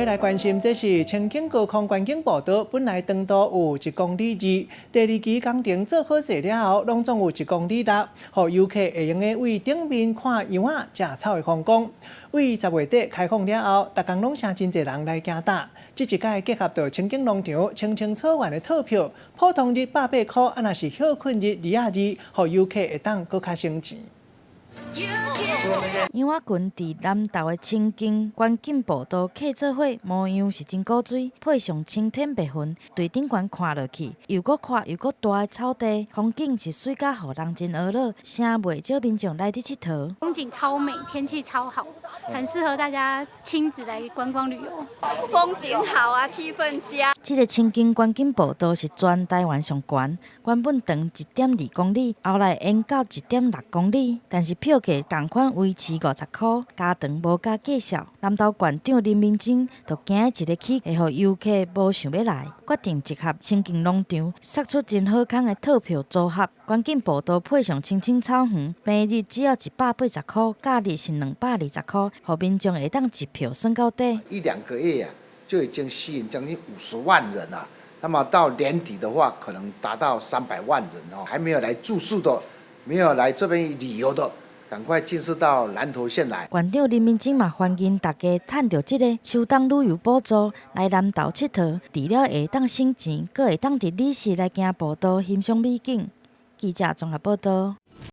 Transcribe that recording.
來關心，這是清境高空觀景步道，本來長度有1.2公里，第二期工程做好勢了後，攏總有1.6公里，予遊客會用得對頂面看羊仔食草的風光。對10月底開放了後，逐工攏誠真濟人來行踏。這一擺結合著清境農場、青青草原的套票，普通日百八箍，啊若是歇睏日220，予遊客會當閣較省錢。羊仔群佇南投的清境觀景步道客做伙，模樣是真古錐，配上青天白雲，對頂懸看落去，又閣闊又閣大的草地，風景是媠甲予人真懊惱，誠袂少民眾來佇𨑨迌。風景超美，天氣超好，很適合大家親子來觀光旅遊。風景好啊，氣氛佳。這个清境觀景步道是全台灣上懸，原本長1.2公里，後來延到1.6公里，但是票價仝款維持50箍，加長無加介紹。南投縣長林明珍就驚一个起會予遊客無想欲來，決定結合清境農場，釋出真好康的套票組合。觀景步道配上青青草原，平日只要180箍，假日是220箍，予民眾會當一票耍到底。一兩個月啊，就已經吸引將近50萬人啊。那麼到年底的話，可能達到300萬人哦。還沒有來住宿的，沒有來這邊旅遊的，趕快進駐到南投縣來。縣長林明珍嘛歡迎大家趁著這个秋冬旅遊補助來南投𨑨迌，除了會當省錢，閣會當佇禮時來行步道欣賞美景。記者綜合報導。